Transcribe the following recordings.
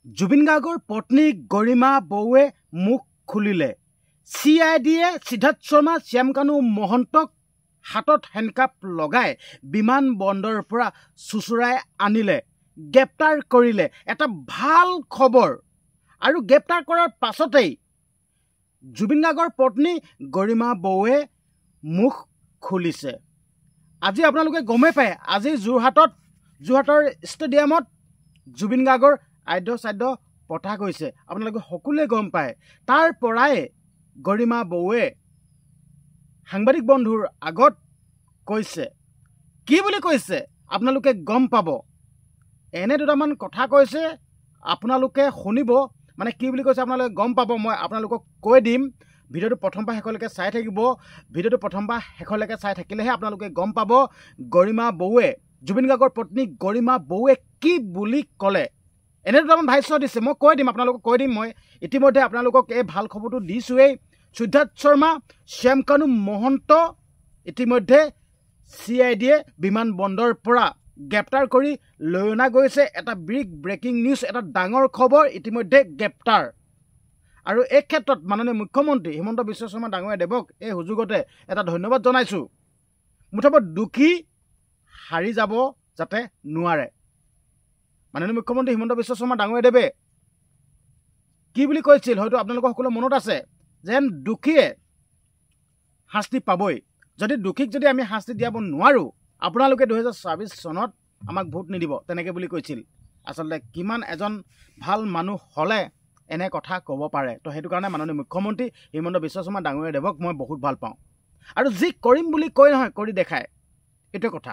জুবিন গাৰ্গৰ পত্নী গৰিমা বৌৱে মুখ খুলিলে। চি I ডিয়ে সিদ্ধাৰ্থ শৰ্মা, শ্যামকানু মহন্তক হাতত হেণ্ডকাপ লগাই বিমান বন্দৰৰ পৰা চুচুৰাই আনিলে, গ্ৰেপ্তাৰ কৰিলে। এটা ভাল খবৰ। আৰু গ্ৰেপ্তাৰ কৰাৰ পাছতেই জুবিন গাৰ্গৰ পত্নী গৰিমা বৌৱে মুখ খুলিছে। আজি আপোনালোকে গমেই পায়, আজি যোৰহাটৰ ষ্টেডিয়ামত জুবিন গাৰ্গৰ আদ্য শ্ৰাদ্ধ পতা গৈছে, আপোনালোকে সকলোৱে গম পায়। তাৰ পৰাই গৰিমা বৌৱে সাংবাদিক বন্ধুৰ আগত কৈছে, কি বুলি কৈছে আপোনালোকে গম পাব। এনে দুটামান কথা কৈছে, আপোনালোকে শুনিব, মানে কি বুলি কৈছে আপোনালোকে গম পাব। মই আপোনালোকক কৈ দিম, ভিডিঅ'টো প্ৰথম পৰা শেষলৈকে চাই থাকিব। ভিডিঅ'টো প্ৰথম পৰা শেষলৈকে চাই থাকিলেহে আপোনালোকে গম পাব গৰিমা বৌৱে, জুবিন গাৰ্গৰ পত্নী গৰিমা বৌৱে কি বুলি ক'লে। এনে দুটামান ভাষ্য দিছে, মই কৈ দিম, আপোনালোকক কৈ দিম। মই ইতিমধ্যে আপোনালোকক এই ভাল খবৰটো দিছোঁৱেই। সিদ্ধাৰ্থ শৰ্মা, শ্যামকানু মহন্ত ইতিমধ্যে চি I ডিয়ে বিমান বন্দৰৰ পৰা গ্ৰেপ্তাৰ কৰি লৈ অনা গৈছে। এটা বিগ ব্ৰেকিং নিউজ, এটা ডাঙৰ খবৰ, ইতিমধ্যে গ্ৰেপ্তাৰ। আৰু এই ক্ষেত্ৰত মাননীয় মুখ্যমন্ত্ৰী হিমন্ত বিশ্ব শৰ্মা ডাঙৰীয়া দেৱক এই সুযোগতে এটা ধন্যবাদ জনাইছোঁ। মুঠৰ ওপৰত দোষী সাৰি যাব যাতে নোৱাৰে। মাননীয় মুখ্যমন্ত্ৰী হিমন্ত বিশ্ব শৰ্মা ডাঙৰীয়া দেৱে কি বুলি কৈছিল হয়তো আপোনালোকৰ সকলো মনত আছে, যেন দোষীয়ে শাস্তি পাবই। যদি দোষীক যদি আমি শাস্তি দিয়াব নোৱাৰোঁ, আপোনালোকে 2026 চনত আমাক ভোট নিদিব, তেনেকৈ বুলি কৈছিল। আচলতে কিমান এজন ভাল মানুহ হ'লে এনে কথা ক'ব পাৰে। তো সেইটো কাৰণে মাননীয় মুখ্যমন্ত্ৰী হিমন্ত বিশ্ব শৰ্মা ডাঙৰীয়া দেৱক মই বহুত ভাল পাওঁ। আৰু যি কৰিম বুলি কৈ নহয়, কৰি দেখায়, এইটোৱে কথা।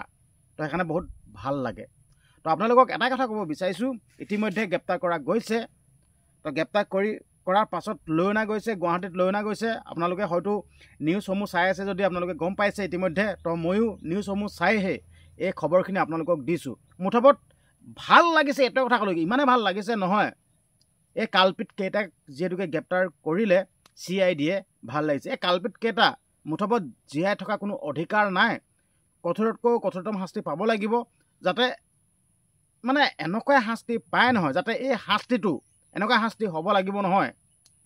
তো সেইকাৰণে বহুত ভাল লাগে। তো আপোনালোকক এটা কথা ক'ব বিচাৰিছোঁ, ইতিমধ্যে গ্ৰেপ্তাৰ কৰা গৈছে। তো গ্ৰেপ্তাৰ কৰাৰ পাছত লৈ অনা গৈছে, গুৱাহাটীত লৈ অনা গৈছে। আপোনালোকে হয়তো নিউজসমূহ চাই আছে যদি আপোনালোকে গম পাইছে ইতিমধ্যে। তো ময়ো নিউজসমূহ চাইহে এই খবৰখিনি আপোনালোকক দিছোঁ। মুঠৰ ওপৰত ভাল লাগিছে, এইটোৱে কথা ক'লোঁ, ইমানে ভাল লাগিছে নহয়, এই কালপিট কেইটাক যিহেতুকে গ্ৰেপ্তাৰ কৰিলে চি I ডিয়ে, ভাল লাগিছে। এই কালপিট কেইটা মুঠৰ ওপৰত জীয়াই থকা কোনো অধিকাৰ নাই, কঠোৰতকৈও কঠোৰতম শাস্তি পাব লাগিব, যাতে মানে এনেকুৱা শাস্তি পায় নহয়, যাতে এই শাস্তিটো এনেকুৱা শাস্তি হ'ব লাগিব নহয়,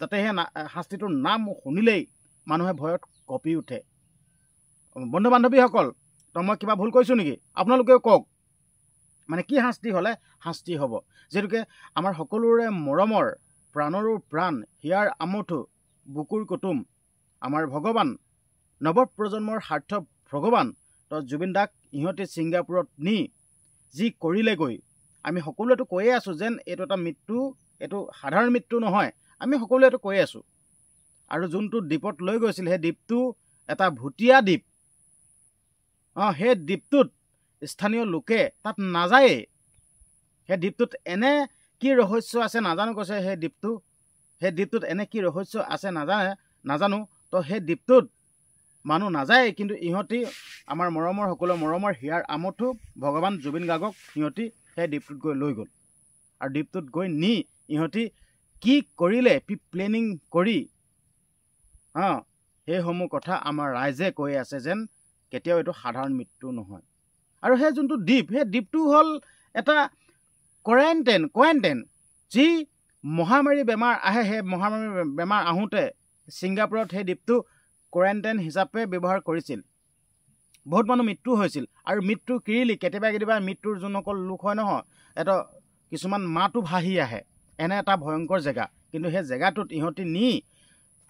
যাতে সেই শাস্তিটোৰ নাম শুনিলেই মানুহে ভয়ত কঁপি উঠে। বন্ধু বান্ধৱীসকল, তো মই কিবা ভুল কৈছোঁ নেকি আপোনালোকেও কওক, মানে কি শাস্তি হ'লে শাস্তি হ'ব। যিহেতুকে আমাৰ সকলোৰে মৰমৰ প্ৰাণৰো প্ৰাণ, হিয়াৰ আমঠু, বুকুৰ কুটুম, আমাৰ ভগৱান, নৱপ্ৰজন্মৰ স্বাৰ্থ ভগৱান, তো জুবিন দাক ইহঁতে ছিংগাপুৰত নি যি কৰিলেগৈ, আমি সকলোৱেতো কৈয়ে আছোঁ যেন এইটো এটা মৃত্যু, এইটো সাধাৰণ মৃত্যু নহয়, আমি সকলোৱে এইটো কৈয়ে আছোঁ। আৰু যোনটো দ্বীপত লৈ গৈছিল, সেই দ্বীপটো এটা ভুটীয়া দ্বীপ। সেই দ্বীপটোত স্থানীয় লোকে তাত নাযায়েই। সেই দ্বীপটোত এনে কি ৰহস্য আছে নাজানো, কৈছে সেই দ্বীপটো, সেই দ্বীপটোত এনে কি ৰহস্য আছে নাজানো। তো সেই দ্বীপটোত মানুহ নাযায়, কিন্তু ইহঁতি আমাৰ মৰমৰ, সকলো মৰমৰ হিয়াৰ আমঠু ভগৱান জুবিন গাৰ্গক সিহঁতি সেই দ্বীপটোত গৈ লৈ গ'ল। আৰু দ্বীপটোত গৈ নি ইহঁতি কি কৰিলে প্লেনিং কৰি, সেইসমূহ কথা আমাৰ ৰাইজে কৈ আছে যেন কেতিয়াও এইটো সাধাৰণ মৃত্যু নহয়। আৰু সেই যোনটো দ্বীপ, সেই দ্বীপটো হ'ল এটা কোৱাৰেণ্টাইন, যি মহামাৰী বেমাৰ আহে, সেই মহামাৰী বেমাৰ আহোঁতে ছিংগাপুৰত সেই দ্বীপটো কোৱাৰেণ্টাইন হিচাপে ব্যৱহাৰ কৰিছিল। বহুত মানুহ মৃত্যু হৈছিল। আৰু মৃত্যু কিৰিলি কেতিয়াবা কেতিয়াবা মৃত্যুৰ যোনসকল লোক হয় নহয়, এটা কিছুমান মাতো ভাহি আহে, এনে এটা ভয়ংকৰ জেগা। কিন্তু সেই জেগাটোত ইহঁতি নি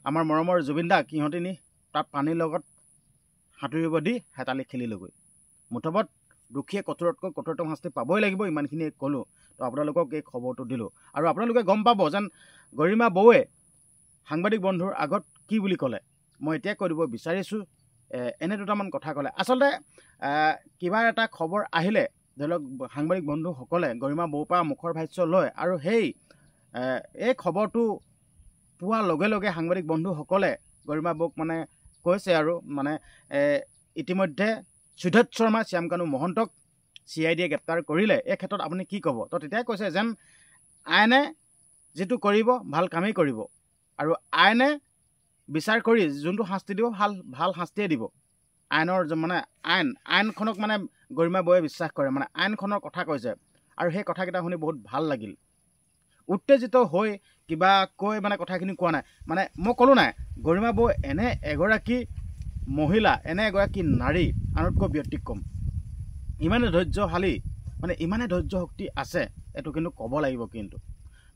আমাৰ মৰমৰ জুবিন দাক ইহঁতি নি তাত পানীৰ লগত সাঁতুৰিব দি হেতালি খেলিলেগৈ। মুঠৰ ওপৰত দোষীয়ে কঠোৰতকৈ কঠোৰতম শাস্তি পাবই লাগিব, ইমানখিনিয়ে ক'লোঁ। তো আপোনালোকক এই খবৰটো দিলোঁ। আৰু আপোনালোকে গম পাব যেন গৰিমা বৌৱে সাংবাদিক বন্ধুৰ আগত কি বুলি ক'লে, মই এতিয়া কৈ দিব বিচাৰিছোঁ। এনে দুটামান কথা ক'লে। আচলতে কিবা এটা খবৰ আহিলে ধৰি লওক সাংবাদিক বন্ধুসকলে গৰিমা বৌৰ পৰা মুখৰ ভাষ্য লয়, আৰু সেই এই খবৰটো পোৱাৰ লগে লগে সাংবাদিক বন্ধুসকলে গৰিমা বৌক মানে কৈছে আৰু মানে ইতিমধ্যে সিদ্ধাৰ্থ শৰ্মা, শ্যামকানু মহন্তক চি I ডিয়ে গ্ৰেপ্তাৰ কৰিলে, এই ক্ষেত্ৰত আপুনি কি ক'ব? তো তেতিয়াই কৈছে যেন আইনে যিটো কৰিব ভাল কামেই কৰিব, আৰু আইনে বিচাৰ কৰি যোনটো শাস্তি দিব ভাল ভাল শাস্তিয়ে দিব। আইনৰ মানে আইনখনক মানে গৰিমা বৌৱে বিশ্বাস কৰে, মানে আইনখনৰ কথা কৈছে। আৰু সেই কথাকেইটা শুনি বহুত ভাল লাগিল। উত্তেজিত হৈ কিবা কৈ মানে কথাখিনি কোৱা নাই। মানে মই ক'লোঁ নাই, গৰিমা বৌ এনে এগৰাকী মহিলা, এনে এগৰাকী নাৰী, আনতকৈ ব্যতিক্ৰম, ইমানে ধৈৰ্যশালী, মানে ইমানে ধৈৰ্য শক্তি আছে, এইটো কিন্তু ক'ব লাগিব। কিন্তু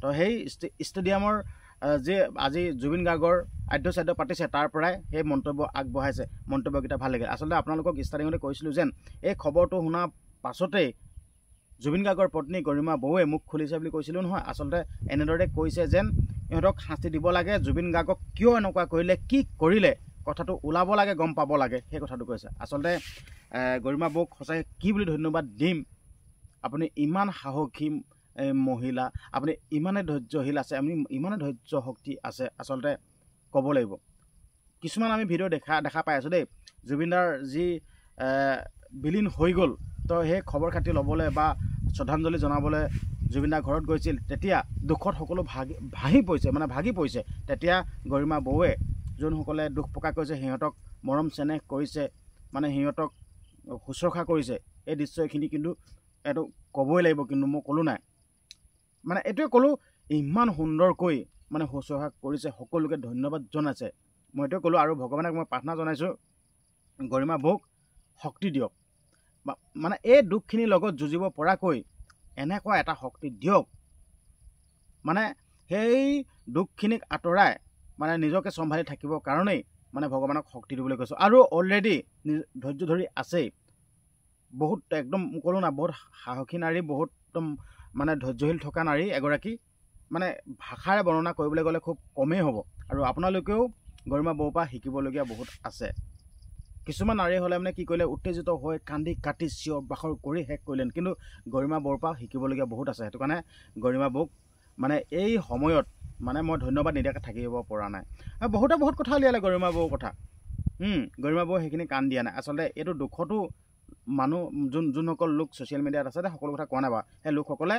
তো সেই ষ্টেডিয়ামৰ যে আজি জুবিন গাৰ্গৰ আদ্য চাদ্য পাতিছে, তাৰ পৰাই সেই মন্তব্য আগবঢ়াইছে। মন্তব্যকেইটা ভাল লাগিল। আচলতে আপোনালোকক ষ্টাৰ্টিঙতে কৈছিলোঁ যেন এই খবৰটো শুনা পাছতেই জুবিন গাৰ্গৰ পত্নী গৰিমা বৌৱে মুখ খুলিছে বুলি কৈছিলোঁ নহয়। আচলতে এনেদৰে কৈছে যেন ইহঁতক শাস্তি দিব লাগে, জুবিন গাৰ্গক কিয় এনেকুৱা কৰিলে, কি কৰিলে, কথাটো ওলাব লাগে, গম পাব লাগে, সেই কথাটো কৈছে। আচলতে গৰিমা বৌক সঁচাকৈ কি বুলি ধন্যবাদ দিম। আপুনি ইমান সাহসী মহিলা, আপুনি ইমানে ধৈৰ্যশীল আছে, আপুনি ইমানে ধৈৰ্য শক্তি আছে, আচলতে ক'ব লাগিব। কিছুমান আমি ভিডিঅ' দেখা পাই আছোঁ দেই, জুবিনদাৰ যি বিলীন হৈ গ'ল, তো সেই খবৰ খাতি ল'বলৈ বা শ্ৰদ্ধাঞ্জলি জনাবলৈ জুবিনদাৰ ঘৰত গৈছিল, তেতিয়া দুখত সকলো ভাহি পৰিছে, মানে ভাগি পৰিছে। তেতিয়া গৰিমা বৌৱে যোনসকলে দুখ প্ৰকাশ কৰিছে সিহঁতক মৰম চেনেহ কৰিছে, মানে সিহঁতক শুশ্ৰূষা কৰিছে। এই দৃশ্যখিনি কিন্তু এইটো ক'বই লাগিব। কিন্তু মই ক'লোঁ নাই, মানে এইটোৱে ক'লোঁ, ইমান সুন্দৰকৈ মানে শুশ্ৰূষা কৰিছে, সকলোকে ধন্যবাদ জনাইছে। মই এইটোৱে ক'লোঁ আৰু ভগৱানক মই প্ৰাৰ্থনা জনাইছোঁ, গৰিমা বৌক শক্তি দিয়ক, মানে এই দুখখিনিৰ লগত যুঁজিব পৰাকৈ এনেকুৱা এটা শক্তি দিয়ক, মানে সেই দুখখিনিক আঁতৰাই মানে নিজকে চম্ভালি থাকিবৰ কাৰণেই মানে ভগৱানক শক্তি দিবলৈ কৈছোঁ। আৰু অলৰেডি ধৈৰ্য ধৰি আছেই, বহুত একদম ক'লোঁ না, বহুত সাহসী নাৰী, বহুত একদম মানে ধৈৰ্যশীল থকা নাৰী এগৰাকী, মানে ভাষাৰে বৰ্ণনা কৰিবলৈ গ'লে খুব কমেই হ'ব। আৰু আপোনালোকেও গৰিমা বৌৰ পৰা শিকিবলগীয়া বহুত আছে। কিছুমান নাৰী হ'লে মানে কি কৰিলে, উত্তেজিত হৈ কান্দি কাটি চিঞৰ বাখৰ কৰি শেষ কৰিলেন, কিন্তু গৰিমা বৌৰ পৰা শিকিবলগীয়া বহুত আছে। সেইটো কাৰণে গৰিমা বৌক মানে এই সময়ত মানে মই ধন্যবাদ নিদিয়াকৈ থাকিব পৰা নাই। আৰু বহুতে বহুত কথা উলিয়ালে গৰিমা বৌৰ কথা, গৰিমা বৌ সেইখিনি কাণ দিয়া নাই। আচলতে এইটো দুখতো মানুহ যোনসকল লোক ছ'চিয়েল মিডিয়াত আছে সকলো কথা কোৱা নাই বাৰু, সেই লোকসকলে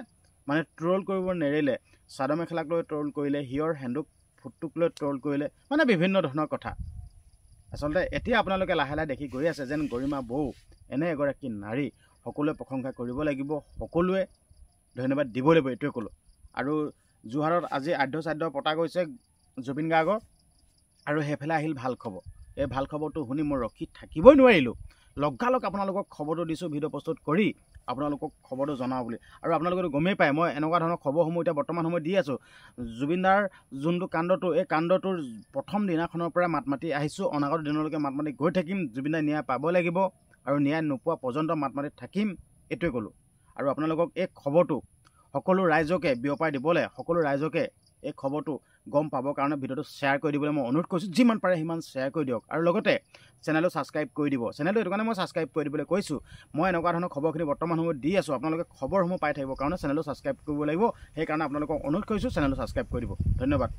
মানে ট্ৰল কৰিব নেৰিলে, চাদৰ মেখেলাক লৈ ট্ৰল কৰিলে, হিয়ৰ হেন্দুক ফুটটোক লৈ ট্ৰল কৰিলে, মানে বিভিন্ন ধৰণৰ কথা। আচলতে এতিয়া আপোনালোকে লাহে লাহে দেখি গৈ আছে যেন গৰিমা বৌ এনে এগৰাকী নাৰী, সকলোৱে প্ৰশংসা কৰিব লাগিব, সকলোৱে ধন্যবাদ দিব লাগিব, এইটোৱে ক'লোঁ। আৰু যোৰহাটত আজি আদ্য চাদ্য পতা গৈছে জুবিন গাৰ্গৰ, আৰু সেইফালে আহিল ভাল খবৰ। এই ভাল খবৰটো শুনি মই ৰখি থাকিবই নোৱাৰিলোঁ, লগালগ আপোনালোকক খবৰটো দিছোঁ, ভিডিঅ' প্ৰস্তুত কৰি আপোনালোকক খবৰটো জনাওঁ বুলি। আৰু আপোনালোকেতো গমেই পায় মই এনেকুৱা ধৰণৰ খবৰসমূহ এতিয়া বৰ্তমান সময়ত দি আছোঁ। জুবিনদাৰ যোনটো কাণ্ডটো, এই কাণ্ডটোৰ প্ৰথম দিনাখনৰ পৰা মাত মাতি আহিছোঁ, অনাগত দিনলৈকে মাত মাতি গৈ থাকিম। জুবিনদাৰ ন্যায় পাব লাগিব আৰু ন্যায় নোপোৱা পৰ্যন্ত মাত মাতি থাকিম, এইটোৱে ক'লোঁ। আৰু আপোনালোকক এই খবৰটো সকলো ৰাইজকে বিয়পাই দিবলৈ, সকলো ৰাইজকে এই খবৰটো গম পাবৰ কাৰণে ভিডিঅ'টো শ্বেয়াৰ কৰি দিবলৈ মই অনুৰোধ কৰিছোঁ। যিমান পাৰে সিমান শ্বেয়াৰ কৰি দিয়ক আৰু লগতে চেনেলটো ছাবস্ক্ৰাইব কৰি দিব। চেনেলটো এইটো কাৰণে মই ছাবস্ক্ৰাইব কৰি দিবলৈ কৈছোঁ, মই এনেকুৱা ধৰণৰ খবৰখিনি বৰ্তমান সময়ত দি আছোঁ, আপোনালোকে খবৰসমূহ পাই থাকিবৰ কাৰণে চেনেলটো ছাবস্ক্ৰাইব কৰিব লাগিব। সেইকাৰণে আপোনালোকক অনুৰোধ কৰিছোঁ, চেনেলটো ছাবস্ক্ৰাইব কৰি দিব। ধন্যবাদ।